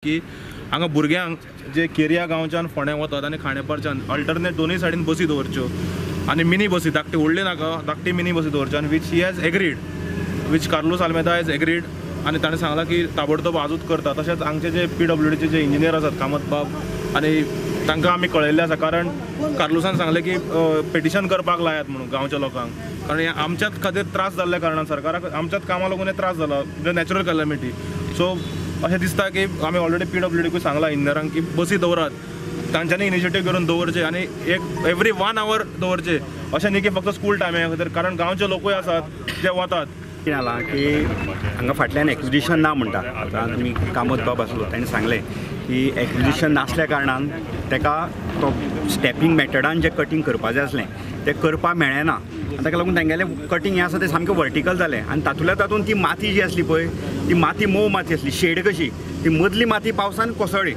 की हांगा भुरग्यांक जे केरिया गांवच्यान फोंड्या वतात आनी खांडेपारच्यान अल्टरनेट दोनूय सायडीन बसी दवरच्यो आनी मिनी बसी, धाकटी व्हडली नाका, धाकटी मिनी बसी दवरच्यो. आनी which he has agreed, which Carlos Almeida has agreed. आनी ताणें सांगलां की ताबडतोब आजूच करता. तशेंच हांगचे जे PWDचे जे इंजिनियर आसात कामत बाब आनी तांकां आमी कळयल्लें आसा, कारण कार्लुसान सांगलें की पिटिशन करपाक लायात म्हणून गांवच्या लोकांक, कारण आमच्याच खातीर त्रास जाल्ल्या कारणान सरकाराक आमच्याच कामां लागून हे त्रास जाला, नॅचरल कॅलमिटी. सो अशें दिसता की आमी ऑलरेडी PWDकूय सांगलां इंजिनियरांक की बसी दवरात, तांच्यांनी इनिशिएटीव करून दवरचे आनी एक एवरी 1 our दवरचे, अशें न्ही की फक्त स्कूल टायमा खातीर, कारण गांवचे लोकूय आसात जे वतात. कितें जालां की हांगा फाटल्यान एक्विजिशन ना म्हणटा. आतां आमी कामत बाब आसलो ताणें सांगलें की एक्विजिशन नासल्या कारणान ताका तो स्टेपींग मेथडान जें कटींग करपाचें आसलें तें करपाक मेळ्ळें ना. आनी ताका लागून तेंगेलें कटींग हें आसा तें सामकें वर्टिकल जालें आनी तातूंतल्या तातूंत ती माती जी आसली पळय ती माती मोव माती आसली, शेड कशी, ती मदली माती पावसान कोसळ्ळी.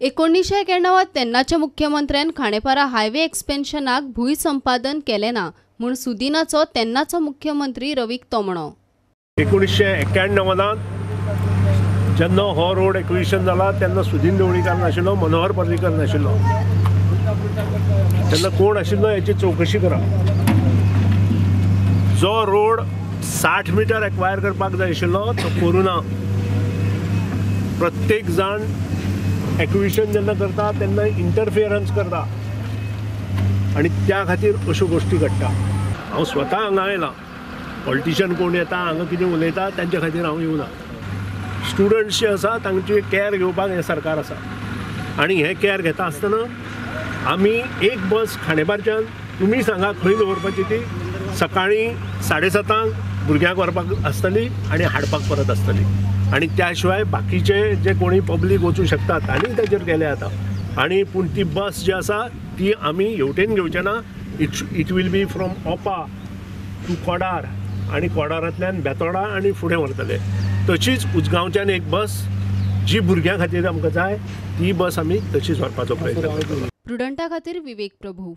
1991 तेन्नाच्या मुख्यमंत्र्यान खांडेपारा हायवे एक्सपेन्शनाक भूंय संपादन केलें ना म्हूण सुदिनाचो तेन्नाचो मुख्यमंत्री रवीक तोमणो. 1991 जेन्ना हो रोड एक्विजिशन जाला तेन्ना सुदीन ढवळीकार नाशिल्लो, मनोहर पर्रीकर नाशिल्लो, तेन्ना कोण आशिल्लो हेची चवकशी करा. जो रोड 60 मिटर एक्वायर करपाक जाय आशिल्लो तो करूं ना. प्रत्येक जाण एक्विजिशन जेन्ना करता तेन्ना इंटरफियरन्स करता आनी त्या खातीर अश्यो गोश्टी घडटा. हांव स्वता हांगा आयलां, पॉलिटिशियन कोण येता हांगा कितें उलयता तांचे खातीर हांव येवना. स्टुडंट्स जे आसा तांची कॅर घेवपाक हें सरकार आसा आनी हें कॅर घेता आसतना आमी एक बस खांडेपारच्यान तुमी सांगा खंय दवरपाची ती, सकाळीं 7:30 भुरग्यांक व्हरपाक आसतली आनी हाडपाक परत आसतली. आनी त्या शिवाय बाकीचे जे कोणी पब्लीक वचूं शकता तांणी ताचेर गेले आतां. आनी पूण ती बस जी आसा ती आमी हेवटेन घेवचे ना. It will be from Opa to Kodar आनी कोडारांतल्यान बेतोडा आनी फुडें व्हरतले. तशीच उजगांवच्यान एक बस जी भुरग्यां खातीर आमकां जाय ती बस आमी तशीच व्हरपाचो प्रयत्न करतले. प्रुडंटा खातीर विवेक प्रभू.